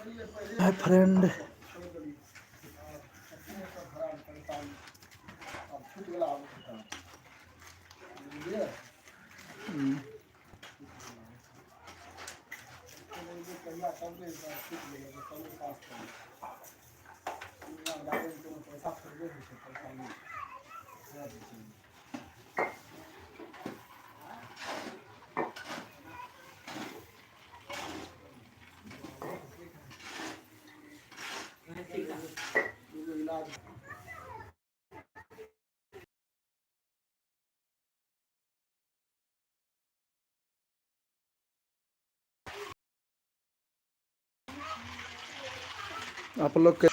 Hi friend. आप लोग के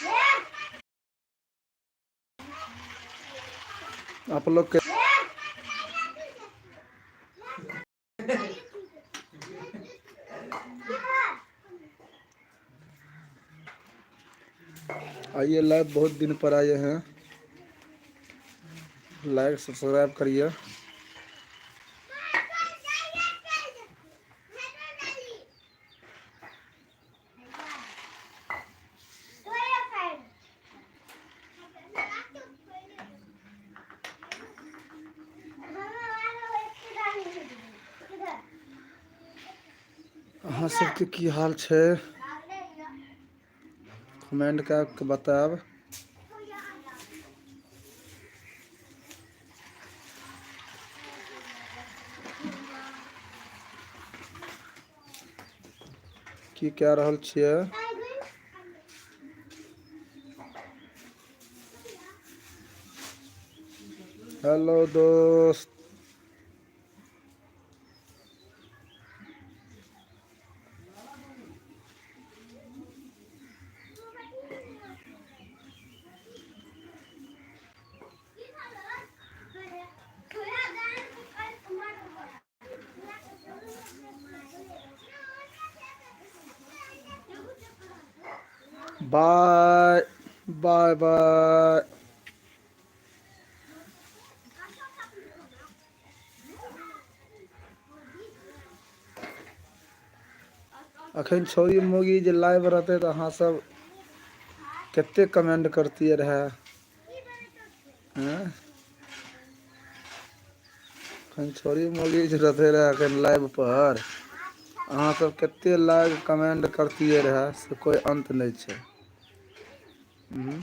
आप लोग के आइए, लाइव बहुत दिन पर आए हैं। लाइक सब्सक्राइब करिए। अहाँ सबके की हाल छै, कमेंट कऽ के बतायब। की कए रहल छियै? हेलो दोस्त। Bye bye bye. अखन छौरी मौगी जे लाइव रहतै तऽ अहाँ सब कते कमेंट करतियै रहए। हँ, अखन छौरी मौगी जे रहते रहए अखन लाइव पर, अहाँ सब कते लाइक कमेंट करतियै रहए से कोइ अन्त नहि छै। हूँ।